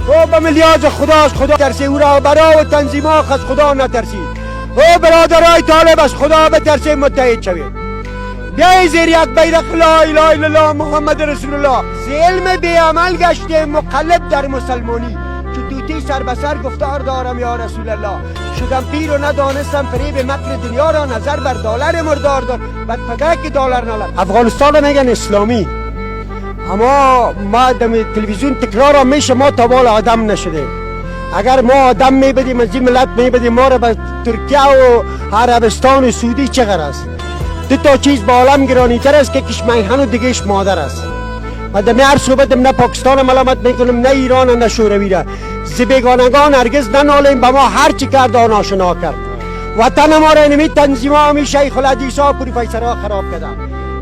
او به ملیاز خداست، خدا ترسی. او را برا و تنظیما از خدا نترسید. او برادرای طالب، از خدا بترسید، متحد شوید، بیای زیر یک بیرق. لا اله الا الله محمد رسول الله. ظلم بی عمل گشته مقلب در مسلمانی، چو طوطی سر به سر گفتار دارم یا رسول الله. شدم پیر و ندانستم فریب مکر دنیا را، نظر بر دلار مردار دار، بد پدک دلار نالد. افغانستان میگن اسلامی، اما ما دم تلویزیون تکرار میشه، ما تا بال آدم نشدیم. اگر ما آدم میبدیم، از این ملت میبدیم، ما را به ترکیه و عربستان و سعودی چه است؟ دو تا چیز با عالم گرانی تر است که یکیش میهن و دیگهش مادر است. و دمی هر صحبتم نه پاکستان ملامت میکنم، نه ایران، نه شوروی را. ز بیگانگان هرگز ننالیم، به ما هر چی کرد آن آشنا کرد. وطن ما را اینمی تنظیم ها، می شیخ الحدیث ها، پروفیسرها خراب کرده.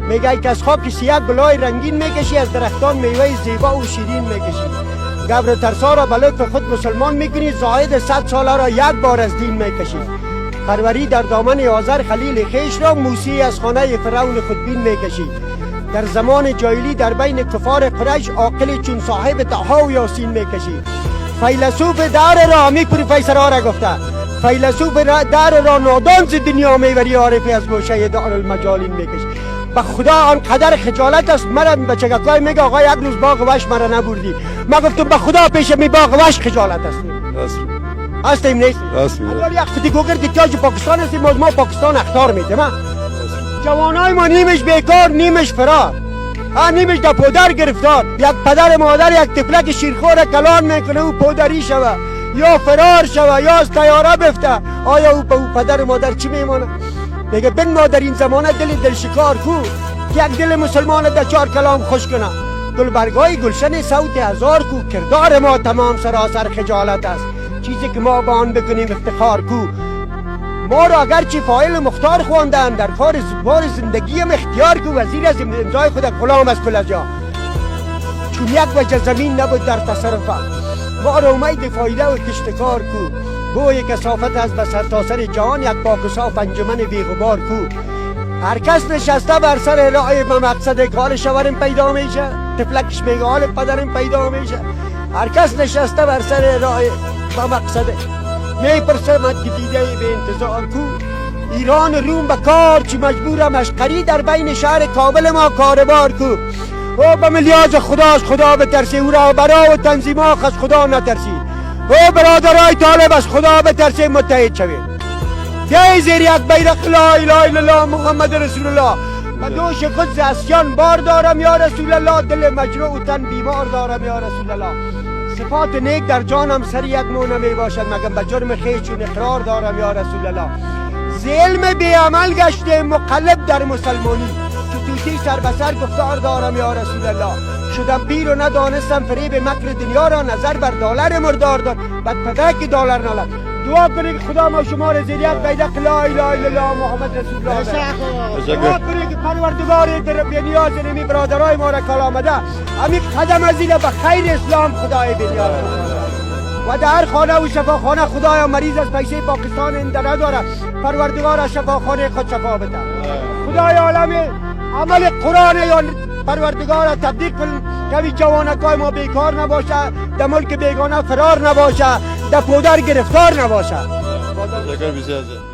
میگه که از خاک سیاه گلای رنگین میکشی، از درختان میوه زیبا و شیرین میکشی. گبر ترسا را به لطف خود مسلمان میکنی، زاهد 100 ساله را یک بار از دین میکشی. پروری در دامن آذر خلیل خویش را، موسی از خانه فرعون خودبین میکشی. در زمان جاهلی در بین کفار قریش، عاقل چون صاحب طه و یاسین میکشی. فیلسوف دهر را، می پروفیسرها را گفته، فیلسوف دهر را نادان ز دنیا میبری، عارفی از گوشه دارالمجالین میکشی. به خدا آن قدر خجالت است. مرا بچگکای میگه آقا، یک روز باغ وحش مرا نبردی. ما گفتم به خدا پیش می باغ وحش خجالت است. راست. هستیم، نیست؟ راست میگه. اگر یک خودی گوگرد احتیاج پاکستان هستیم، ما پاکستان اخطار میدیم. جوانای ما نیمش بیکار، نیمش فرار، ها، نیمش در پودر گرفتار. یک پدر مادر یک طفلک شیرخوار کلان میکنه، او پودری شوه یا فرار شوه یا از طیاره بفته، آیا او به او پدر مادر چی میمانه؟ میگه بن ما در این زمانه دل دل شکار کو که یک دل مسلمان در چهار کلام خوش کنه؟ گلبرگای گلشن صوت هزار کو؟ کردار ما تمام سراسر خجالت است، چیزی که ما با آن بکنیم افتخار کو؟ ما را اگرچه فاعل مختار خواندن، در کار بار زندگی هم اختیار کو؟ وزیر از امضای خود غلام از کل جا، چون یک وجه زمین نبود در تصرف، ما را امید فایده و کشتکار کو؟ بوی کثافت از به سرتاسر جهان، یک پاک و صاف انجمن بی غبار کو؟ هر کس نشسته بر سر راه به مقصد کار، شوهرم پیدا میشه، طفلکش میگه حال پدرم پیدا میشه. هر کس نشسته بر سر راه به مقصد، میپرسه که دیده به انتظار کو؟ ایران روم به کار چی مجبورم اشقری، در بین شهر کابل ما کاربار کو؟ او به ملیاز خداست، خدا بترسی. او را برا و تنظیما از خدا نترسی. او برادرای طالب، از خدا بترسی، متحد شوید، بیای زیر یک بیرق. لا اله الا الله محمد رسول الله. به دوش خود ز عصیان بار دارم یا رسول الله، دل مجروح و تن بیمار دارم یا رسول الله. صفات نیک در جانم سر یک مو نمی باشد، مگم به جرم خویش چون اقرار دارم یا رسول الله. ظلم بی عمل گشته مقلب در مسلمانی، چو طوطی سر به سر گفتار دارم یا رسول الله. شدم پیر و ندانستم فریب مکر دنیا را، نظر بر دلار مردار دار، بد پدک دلار نالد. دعا کنید که خدا ما شما را زیر یک بیرق لا اله الا الله محمد رسول الله. دعا کنید که پروردگار در بنیاز نمی برادرای ما را کال آمده، همین قدم از اینه به خیر اسلام خدای بنیاز و در هر خانه و شفاخانه، خدایا مریض از پیسه پاکستان اینده نداره، پروردگار از شفاخانه خود شفا بده. خدای عالم عمل قرآن یا پروردگار تبدیل کن که جوانکای ما بیکار نباشه، در ملک بیگانه فرار نباشه، در پودر گرفتار نباشه. تشکر بسیار زیاد.